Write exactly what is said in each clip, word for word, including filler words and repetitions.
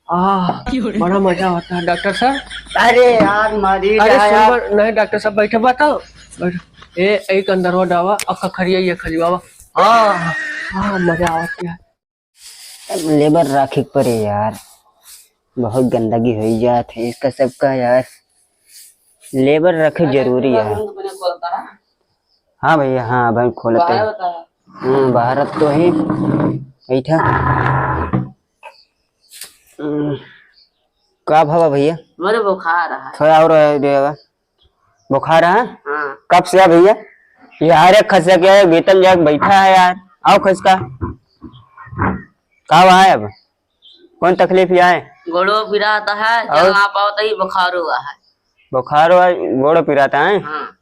आह, बड़ा मजा आवत है डॉक्टर साहब। अरे यार, मरी अरे जा यार। सुन, नहीं डॉक्टर साहब, बैठे, बताओ, बैठो। ए, एक अंदर हो डावा, अक्का खरिया, ये खरिया बाबा। हाँ। हाँ, मजा आवत है। अब लेबर राखे के परे यार, बहुत गंदगी होई जात है इसका सबका यार। लेबर रखे जरूरी है। हाँ भैया, हाँ, बैंक खोलते हैं। हाँ, भारत तो ही बैठा। हम्म, का भवा भैया? मेरे बुखार है। थोड़ा और रह दे बा। बुखार है? हाँ। कब से है भैया? ये हर एक खसिया के वेतन जाके बैठा है यार। आओ खसका। का हुआ है अब? कौन तकलीफ या है? गोड़ो पिरात है, और? चल ना पावत ही, बुखारो हुआ है। बुखारो है, गोड़ो पिरात है? हाँ।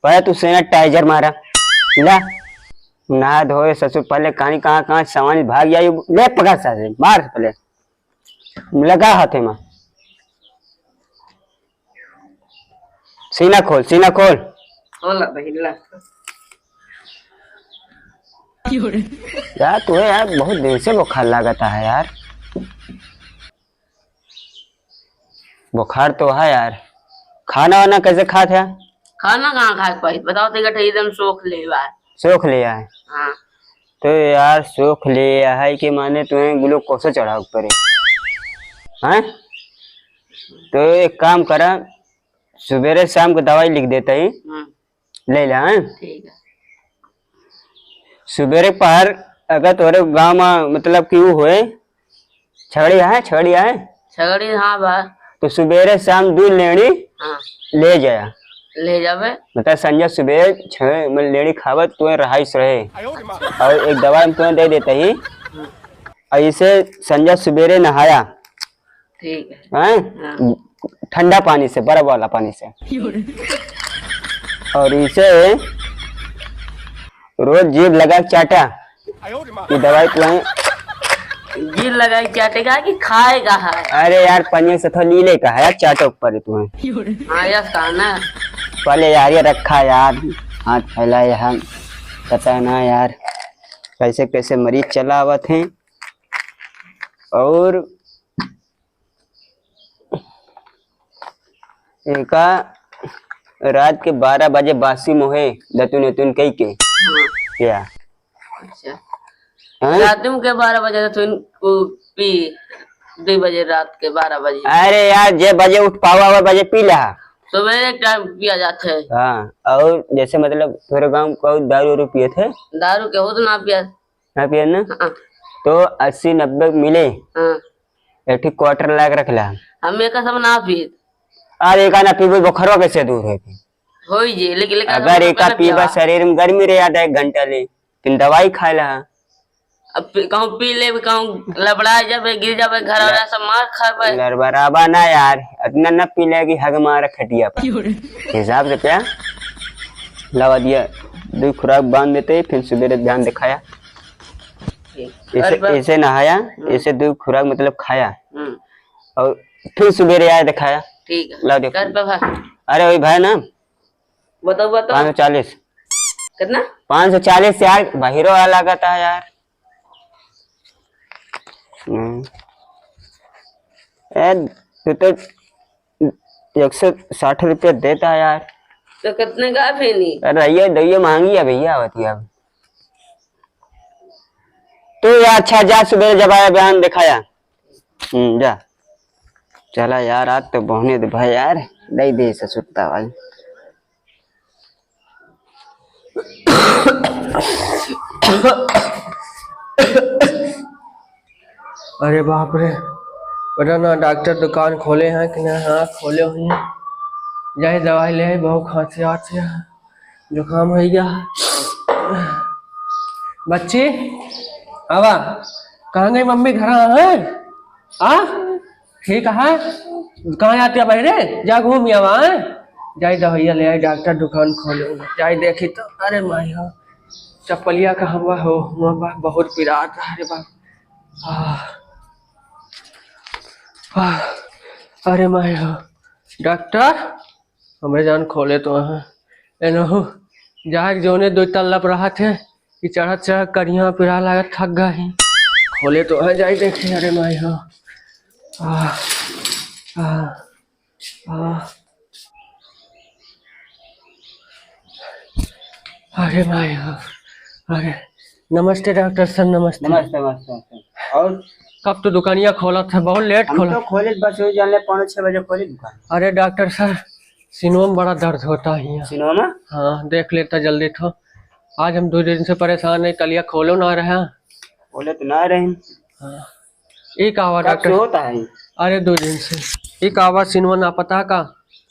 पहले तू sanitizer मारा, ला, नहा धोए ससुर, पहले कहानी कहाँ कहाँ सामान भाग जाई, ले पकड़ सारे, मार पहले, लगा हाथे में। सीना खोल, सीना खोल। खोला बहिन, ला। यार, तू है यार, बहुत दिन से बुखार लागत है यार। बुखार तो है यार। खाना वाना कैसे खात है? खाना कहाँ खाए के पाई? बताओ तो, गठे एकदम सोख ले बा। सोख ले है? हाँ। तो यार, सोख ले है कि माने तुम्हें ग्लूकोस चढ़ाव पड़े, हैं? तो एक काम करा, सुबेरे शाम को दवाई लिख देता ही, हम्म। ले ला, हैं? ठीक है। सुबेरे पहर अगर तोरे गाँव में मतलब कि ऊ होए, छगड़ी है, छगड़ी है? छगड़ी, हाँ बा। तो सुबेरे शाम दू लेड़ी हाँ। ले जाया। ले जाबे। मतलब संझा सुबेरे छह में लेड़ी खावत तो रहाइश रहे। और एक दवाई हम तुम्हें दे देते ही। हम्म। और इसे संझा सुबेरे नहाया। ठीक है। हैं? हाँ। ठंडा पानी से, बर्फ वाला पानी से। और इसे रोज जीभ लगा के चाटा। ये दवाई तुम्हें जीभ लगा के चाटेगा कि खाएगा है? अरे यार, पनिया से थोड़ा लीले का है यार, चाटो ऊपर तुम्हें। हाँ, यस कहा ना। पहले यार ये रखा यार, हाथ फैला यहाँ, पता ना यार कैसे कैसे मरीज चला आवत हैं। और एका रात के बारह बजे बासी मोहे दतुन उतुन कई के। हाँ। क्या? अच्छा। हाँ? रात में के बारह बजे दतुन को पी, दो बजे रात के बारह बजे। अरे यार, जे बजे उठ पावा, वह बजे पी ला। सुबह एक टाइम पिया जाते है। हाँ, और जैसे मतलब तोरे गाँव को दारू वारू पिए थे? दारू के हो तो ना पिया। ना पिए ना? हाँ। तो अस्सी नब्बे मिले। हाँ। एक ठे quarter लाग रख ला। हम एका सब ना पीत। अरे एका ना पीबे, बुखरवा कैसे दूर होई? होई जे, लेकिन, लेकिन अगर हम एका ना पीबा, पियावा। शरीर में गर्मी रहे जाता एक घंटा ले, फिर दवाई खाए ला। अब पी-, कहूँ पी ले, कहूँ लबड़ा जाबे, गिर जाबे, घर वाला ल-, सब मार खाबे। लड़बड़ाबा ना यार, इतना ना पी ले कि हग मार खटिया पर। हिसाब से पिया, लावा दिया, दो खुराक बांध देते, फिर सुबेरे ध्यान दिखाया। ठीक। इसे, और ब- इसे नहाया, हम्म। इसे दो खुराक मतलब खाया। हम्म। और फिर सुबेरे आया दिखाया। ठीक है। लाओ देखो। कर पे भाई। अरे वही भाई ना। बताओ, बताओ। पाँच सौ चालीस। कितना? पाँच सौ चालीस यार, बाहिरो वाला लागत है यार। हम्म। ए, तू तो एक सौ साठ रुपया देता है यार। तो कितने का फेनी? अरे रहिए, दहिए महंगी है भैया, होती है अब। तू यार अच्छा जा, सुबह जब आया बयान दिखाया। हम्म, जा। चला यार, आज तो बहुने दे भाई यार, दे दे ससुरता भाई। अरे बाप रे, पता ना डॉक्टर दुकान खोले हैं कि ना। हाँ, खोले हुए हैं। जाए दवाई ले, बहुत खांसी आती है, जुकाम हो गया है। बच्ची, आवा, कहाँ गई मम्मी? घर है? आ? ठीक है, कहाँ जाती है बहरे? जा घूम आवा, हैं? जाई दवाइया ले आई, डॉक्टर दुकान खोले, जाई देखी तो। अरे माई हो, चप्पलिया कहाँ बा हो? हुआ बा, बहुत पिरात है, अरे बाप। आह, आह, अरे माई हो, डॉक्टर, हमरे जान खोले तो हैं। एनहु, जाए के जौने दो तल्ला पर रहत है, कि चढ़त चढ़त करिया पिरा लागत थक गए हैं। खोले तो हैं, जाई देखे, अरे माई हो। आह, आह, आह। अरे भाई, अरे, नमस्ते डॉक्टर साहब, नमस्ते। नमस्ते, नमस्ते, नमस्ते। और? कब तो दुकानिया खोलत है, बहुत लेट हम खोलत। तो खोले, बस वही जान ले, पौने छह बजे खोले दुकान। अरे डॉक्टर साहब, सीनवा में बड़ा दर्द होता है यहाँ। सीनवा में? हाँ, देख लेता जल्दी तो। आज हम दो दिन से परेशान है, कलिया खोलो ना रहा। खोले तो ना रहे। हाँ। ई का हुआ कब से डॉक्टर? होता है? अरे दो दिन से। ई का हुआ, सीनवा नापता का?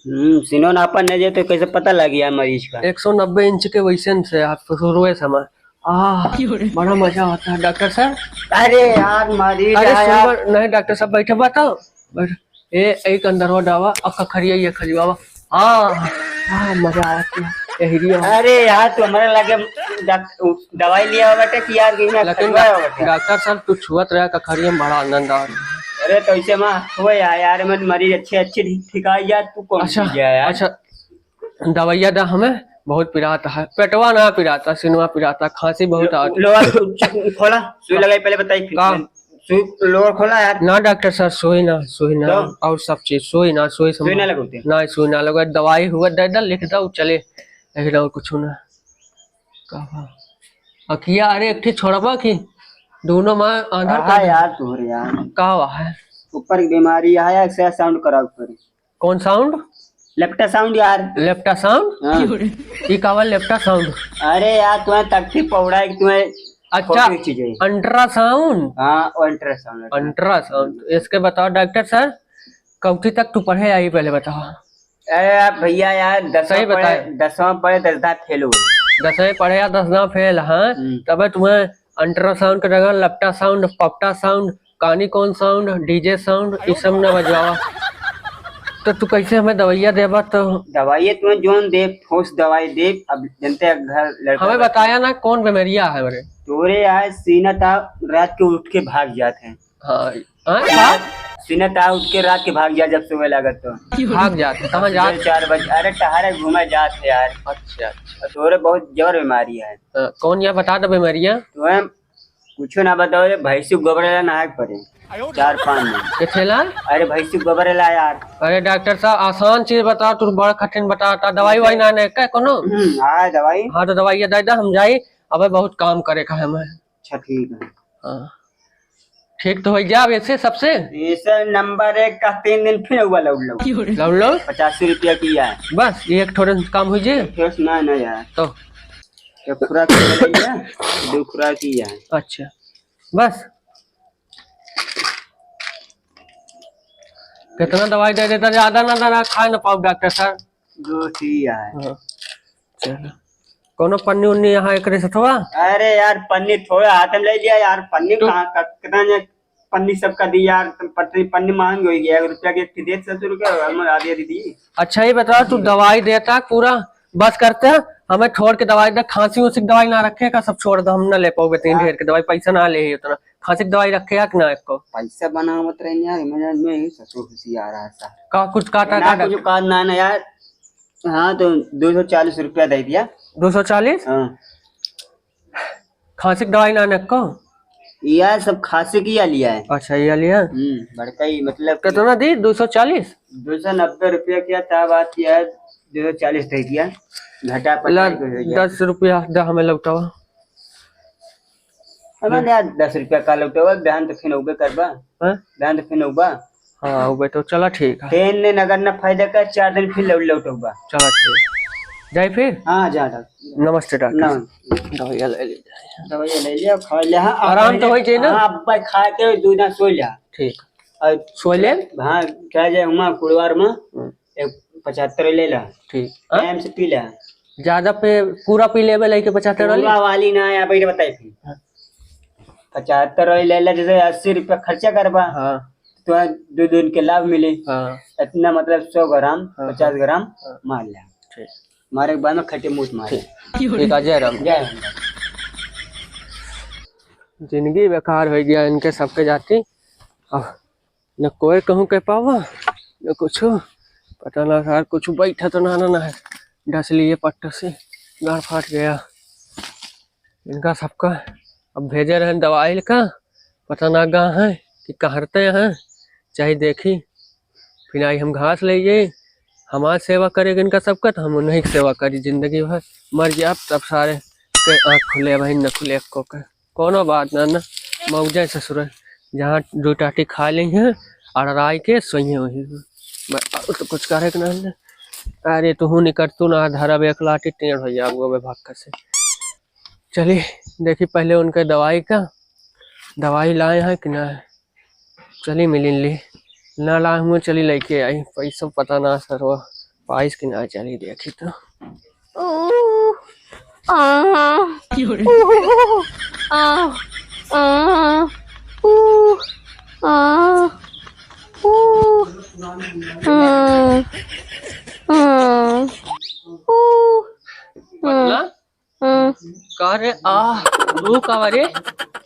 हम्म, सीनवा नापा नहीं जाए तो कैसे पता लग गया मरीज का? एक सौ नब्बे इंच के वैसे से आप शुरुए समय। आह, बड़ा मजा आता है डॉक्टर साहब। अरे यार, मरीज अरे आया। सुन, नहीं डॉक्टर साहब, बैठे बताओ। बैठ। ए, एक अंदर हो डावा, अब कखरिया ये खजुआवा। हाँ, हाँ, मजा आवत है, एहरिया। अरे यार, तू हमारे लगे डॉक-, दवाई लिया हुआ बेटा कि यार, कि मैं लेकिन खजुआ डॉ-, हुआ बेटा। डॉक्टर साहब, तू छुअत रहा कखरिया में, बड़ा आनंद आ रहा है। अरे, तो इसे माँ, हो यार, यार, मैं मरीज अच्छे, अच्छे ठिकाई जा, तू कौन अच्छा, चीज है यार? अच्छा, दवाइया दा हमें, बहुत पिराता है, पेटवा ना पिराता, सिनवा पिराता, खांसी बहुत लो-, आवत। लोअर खोला, सुई लगाई, पहले बताई, फिर का? सुई, लोअर खोला यार। ना डॉक्टर साहब, सुई ना, सुई ना, तो? और सब चीज, सुई ना, सुई से सुई ना मार-, लगौते? ना, सुई ना लगो, दवाई हुआ दे दे, लिख दो, चले, लेकिन और कुछ ना। का बा? अखिया, अरे, एक ठे छोड़बा की, दोनों माँ आंधर कहाँ कर दे। यार, तोहरे यार? का हुआ है? ऊपर की बीमारी है, एक्सरे साउंड कराओ ऊपर। कौन साउंड? लेप्टा साउंड यार। लेप्टा साउंड? हाँ। ई का बा लेप्टा साउंड? अरे यार, तुम्हें तकती पौड़ा है कि तुम्हें अच्छा, खोटी चीजें। अल्ट्रासाउंड? हाँ, वो अल्ट्रासाउंड, अल्ट्रासाउंड। अल्ट्रासाउंड। इसके बताओ डॉक्टर साहब, कौथी तक तू पढ़े आई, पहले बताओ। अरे यार भैया यार, दसवां सही पढ़े, बताए। दसवां पढ़े, दसवां फेल हो गए। दसवें पढ़े या दसवां फेल, हाँ? हम्म। तबे तुम्हें अल्ट्रासाउंड के जगह लपटा साउंड, पपटा साउंड, कानी कौन साउंड, डीजे साउंड, ई सब न बजवावा। तो तू कैसे हमें दवाइया देबा तो? दवाइया तुम्हें जोन दे, ठोस दवाई दे। अब जनते घर लड़का हमें बच्चा बताया ना कौन बीमारिया है मेरे? तोरे यार सीना था, रात के उठ के भाग जात है। हाँ, हाँ, का? सीना था उठ के रात के भाग जा, जब सुबह लागत तो। भाग जात है, कहाँ जात? चार बजे, अरे टहरे घूमे जात है यार। अच्छा, अच्छा। और तोरे बहुत जबर बीमारी है। हाँ, कौन या बता दो बीमारियाँ? तुम्हें कुछो ना बताओ रे, भैंसी गोबर वाला नहाए के पड़े। चार पाँच दिन। के थेला? अरे भैंसी गोबर वाला यार। अरे डॉक्टर साहब, आसान चीज बताओ, तू बड़ा कठिन बताता। दवाई वाई ना ने का कोनो? हम्म, हाँ, दवाई। हाँ, तो दवाई ये दे दे, हम जाई। अबे बहुत काम करे का है हमें। अच्छा, ठीक है। हाँ। ठीक तो हो जा अब ऐसे सबसे। ऐसे नंबर एक का तीन दिन फिर हुआ लौट लो। लौट लो? पचासी रुपया की है। बस, ये एक थोड़े से काम हो जाए। एक थोड़े से ना, ना यार। तो? एक खुराक की है, दो खुराक की है। अच्छा। बस। कितना दवाई दे देता, ज्यादा ना, ना, ना खाए ना पाओ डॉक्टर साहब। दो ठी है। हाँ। चलो। कोनो पन्नी उन्नी यहाँ एकरे सथवा? अरे यार, पन्नी थोड़ा हाथ में ले लिया यार, पन्नी तो कहाँ का, कितना ने पन्नी सबका दी यार, तुम पन्नी, पन्नी महंगी हो गई है, एक रुपया की एक थी दे, सौ रुपया हम आधे दे दी। अच्छा, ये बताओ, तू दवाई देता पूरा, बस करते हैं, हमें छोड़ के दवाई दे, खांसी उसी की दवाई ना रखे का, सब छोड़ दो, हम ना ले पाओगे तीन हाँ। ढेर के दवाई, पैसा ना ले ही उतना, खांसी की दवाई रखे या कि ना एको? पैसा बनावत रहे यार, मैं, मैं ही ससुर खुशी आ रहा है साहब। का कुछ काटा ना, का कुछ काट ना, ना यार, हाँ, तो दो सौ चालीस रुपया दे दिया। दो सौ चालीस? हाँ। खांसी की दवाई ना नको? यार, सब खांसी की या लिया है। अच्छा, ये लिया? हम्म, बड़का ही, मतलब कि कितना दी? दो सौ चालीस? दो सौ नब्बे रुपया क्या था, बात किया है, दो सौ चालीस दे दिया, घटा ला, पचास हो गया। दस रुपया दा हमें लौटावा। हमें यार, दस रुपया का लौटावा, बहन तो फिर उबे करबा। हाँ? बहन तो फिर उबा। हाँ, वो तो चला ठीक है। तीन दिन अगर ना फायदा कर, चार दिन फिर लौट, लौटौबा। चला ठीक। जाए फिर? हाँ, जा डॉक्टर। नमस्ते डॉक्टर। नमस्ते। दवाइया ले ली जाए। दवाइया ले लिया, खा लिया। हाँ, आराम तो पहले होई चाहिए ना? हाँ, अब भाई खा के दो दिन सो लिया। ठीक। और सोई ले? हाँ, क्या जाए हुआ कुड़वार में, हम्म। एक पचहत्तर ले ला। ठीक। हाँ? टाइम से पी ले। ज्यादा पे, पूरा पी लेबे लेके पचहत्तर वाली? पूरा वाली ना है, अब ये बताई फिर। हाँ। पचहत्तर वाली ले ले, जैसे अस्सी रुपया खर्चा करबा, हाँ। तो दो दिन के लाभ मिले। हाँ। इतना मतलब सौ ग्राम, हाँ, पचास हाँ। ग्राम हाँ। मार ले। ठीक। मारे के बाद में खट्टे मुंह से मार। ठीक। ठीक है, जय राम। जय राम। जिंदगी बेकार हो गया इनके सबके जाती। अब न कोई कहूँ कह पावा, न कुछ। पता ना सार कुछ बैठा तो ना, ना, ना है। डस लिए पट्टा से, गाड़ फाट गया। इनका सबका अब भेजे रहे दवाई का, पता ना गा है कि कहरते हैं। चाहे देखी, फिर आई हम घास ले जाई, हमार सेवा करे इनका सबका, तो हम उन्हीं की सेवा करी जिंदगी भर, मर जाब तब सारे के आँख खुले, भाई न खुले एक्को के। कोनो बात ना, ना, मौजा ससुर, जहाँ दो टाटी खा लेइहैं, अड़राई के सोइहैं वही। ब-, और तो कुछ करे के ना है। अरे, तू निकल, तू ना धरब एक लाठी, टेढ़ हो जाब, वो भक्का से। चली, देखी पहले उनके दवाई का, दवाई लाए हैं कि ना? चली, मिलिन ली, ना लाए हुए, चली लेके आई, पैसा पता ना सरवा पाइस कि ना, चली देखी तो। ऊ, आ, ऊ, आ, आ, ऊ, आ, ऊ, आ, आ, ऊ, आ। पतला? हम्म। का रे, आ, ऊ का रे?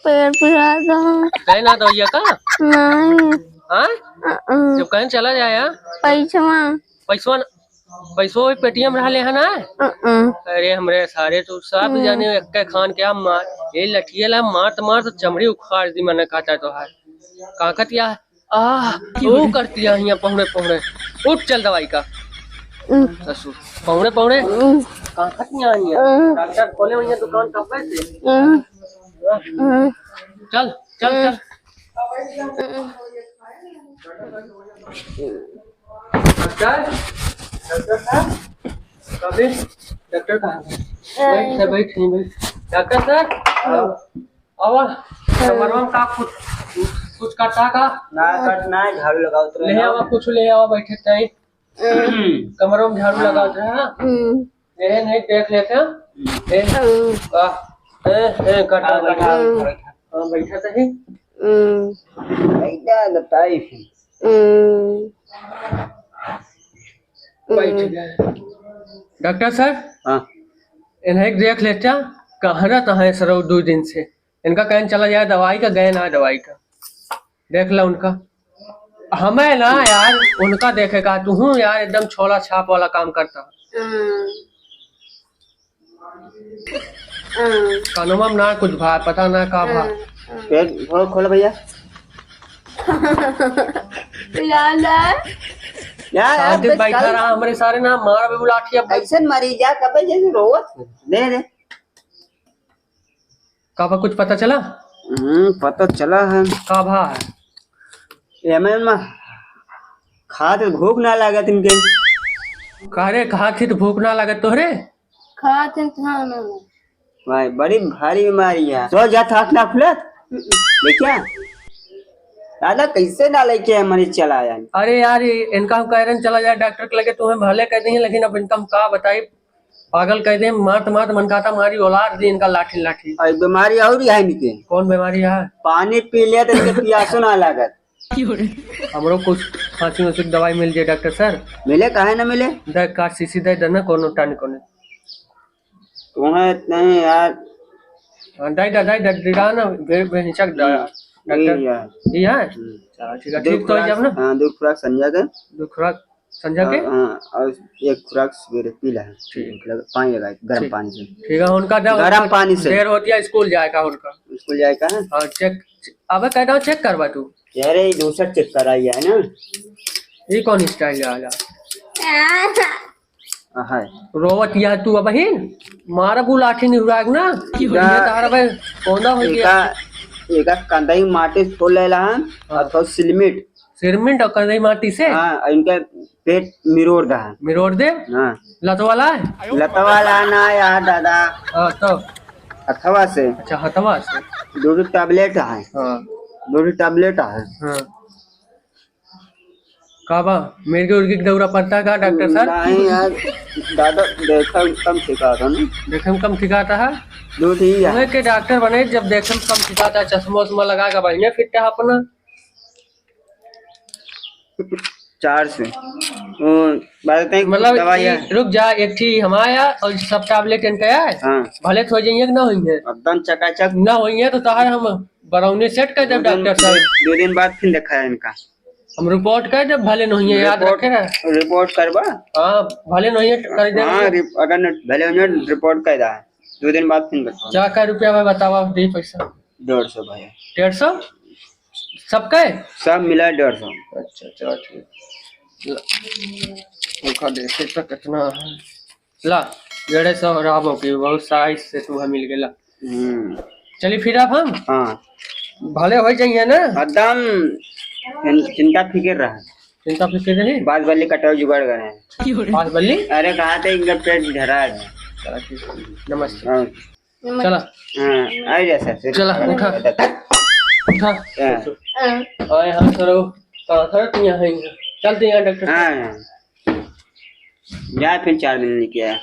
पेट पिरात है। तै ना दवाइया का? नहीं। हाँ? अ-अ। जब कहीं चला जाया? पैसवा। पैसवा न-, पैसवा वही पेटियम रहले है ना? अ-अ। अरे हमरे सारे तू सब हम्म। जाने एक्के खान क्या मार, ये लठिया ला मार तो मार तो चमड़ी उखाड़ दी, मैंने कहता तो है। काकत या आह, तू करती है हियाँ पहुँड़े पहुँड़े। उठ चल दवाई का। उम। ससुर, पहुँड़े पहुँड़े। उम। कहाँ खत नहीं आई है? उम। डॉक्टर खोले हुई है दुकान कब से? उम। उम। चल, चल, चल। उम। डॉक्टर, डॉक्टर साहब, कभी डॉक्टर कहाँ है? उम। बैठ, बैठ, बैठ। डॉक्टर साहब, उम। आवा, हाँ। कमरवा में का कुछ, कुछ काटा का? ना, काट ना, झाड़ू लगावत रहे ले ना। आवा, कुछ ले आवा, बैठे ताई। हम्म। कमरवा में झाड़ू हाँ। लगावत रहे, हाँ? हम्म। ए, नहीं, देख लेते हैं। हम्म। ए, हम्म। आ, ए, ए, काटा, हाँ, काटा। बैठा, हम्म। बैठा। हाँ, बैठा तो है। हम्म। बैठा तो ताई फिर। हम्म। बैठ हम्म। गए। डॉक्टर साहब, हाँ। इन्हें देख लेते हैं, कहाँ रहता है सर दो दिन से? इनका कहीं चला जाए दवाई का, गए ना दवाई का। देख ला उनका। हमें ना यार, उनका देखे का, तू हूँ यार, एकदम छोला छाप वाला काम करता। हम्म। हम्म। कानवा में ना कुछ भा, पता ना का भा। हम्म, हम्म। पेट खोल, खोल भैया। यार, यार। यार, शांति बस बैठा कल रहा, हमरे सारे ना मार भी लाठी अब। ऐसे मरी जा, कब जैसे रोवत। दे दे। का बा, कुछ पता चला? हम्म, पता चला है। का भा है? ये मैं ना खात भूख ना लागत इनके। का रे, खात ही तो भूख ना लागत तोहरे? खात ही तो हाँ, ना। भाई, बड़ी भारी बीमारी है। सो जा, थाक ना खुलत। देखिया? दादा, कैसे ना लेके है, मरीज चला आया। अरे यार, ये इनका हम कह रहे हैं, चला जाए डॉक्टर के लगे, तुम्हें भले कह देंगे, लेकिन अब इनका हम का बताई? पागल कह दे, मात मात मन कहता मारी औलाद दी इनका लाठी लाठी। और बीमारी और ही है इनके। कौन बीमारी है? पानी पी लिया तो इनके पियासो ना लागत। हमरो कुछ खांसी वांसी की दवाई मिल जाए डॉक्टर सर। मिले, काहे ना मिले? दे का शीशी दे देना, कोनो टानिक कोनो। तुम्हें इतने यार। हाँ, दे दे, दे दे, दे ना, बे-, बेहिचक दे, हम्म, डॉक्टर। यही है। यही है? हम्म। चलो, ठीक है, दो ठीक तो है खुराक, जब ना? हाँ, दो खुराक संझा के। दो खुराक संझा के? हाँ, हाँ, और एक खुराक सवेरे पी ला। ठीक। मतलब पानी लगा के, गरम ठीक। पानी से। ठीक है, उनका दे, गरम उनका पानी से। देर होती है स्कूल जाए का उनका। स्कूल जाए का है? हाँ, चेक, अबे कहता हूँ चेक करवा तू। अरे, ये दूसरा चेक कराई है ना। ये कौन स्टाइल है आला? हाँ, है। रोवत यह तू अब ही मारब उ लाठी निहुराग ना। का ये तार भाई कौन हो गया? एका, एका कंधई माटी फोड़ लेला हन, हाँ। और थोड़ा सिलमिट। सिरमिट और कंधई माटी से? हाँ, और इनका पेट मिरोड़ दा है। मिरोड़ दे? हाँ। लतवाला है? लतवाला ना यार दादा। हाँ, तो? हथवा से। अच्छा, हथवा से। दो ठो टैबलेट है। हाँ। दो ठो टैबलेट है। हाँ। का बा? मिर्गी उर्गी के दौरा पड़ता का डॉक्टर साहब? नहीं यार, दादा, देखे में कम ठिकाता ना। देखे में कम ठिकाता है? दो ठीक है। वही के डॉक्टर बने, जब देखे में कम ठिकाता है, चश्मा उश्मा लगा के बढ़िया फिट है अपना। चार सौ। वो, बात नहीं, मतलब, दवाई ये है। रुक जा, एक ठी हमारा और सब टैबलेट इनका है। हाँ। भले तो हो जाइए कि ना होइए। एकदम चकाचक। ना होइए तो तहार हम बरौनी सेट कर देब दो दिन, डॉक्टर साहब। दो, दो दिन बाद फिर दिखाया इनका। हम रिपोर्ट कर देब, भले नहीं है, याद रिपोर्ट, रखे ना। रिपोर्ट करबा? हाँ, भले नहीं है, कर देब। हाँ, रिप-, अगर न, भले नहीं, रिपोर्ट कर दा। दो दिन बाद फिर बताओ। क्या, क्या रुपया में बतावा, दे पैसा। डेढ़ सौ भैया। डेढ़ सौ? सबके? सब मिला डेढ़ सौ। अच्छा, चलो ठीक। ला, उनका देखे तो कितना है। ला, डेढ़ सौ रहा बाकी, बहुत साइज से तू मिल गेला। हम्म। चली फिर अब हम? हाँ। भले हो जाइए ना? एकदम चिं-, चिंता फिकिर रहा। चिंता फिकिर रही? बास बल्ली कटाव जुगाड़ करे। बास बल्ली? अरे कहा थे इनका पेट झरा है। चला ठीक है। नमस्ते। हाँ। चला। हाँ, आ जा सर, सर। चला, उठा। उठा। हाँ। आए हाँ सर, कहाँ था तू यहाँ है? चलते हैं डॉक्टर साहब। हाँ, हाँ। जा फिर चार दिन लेके आ।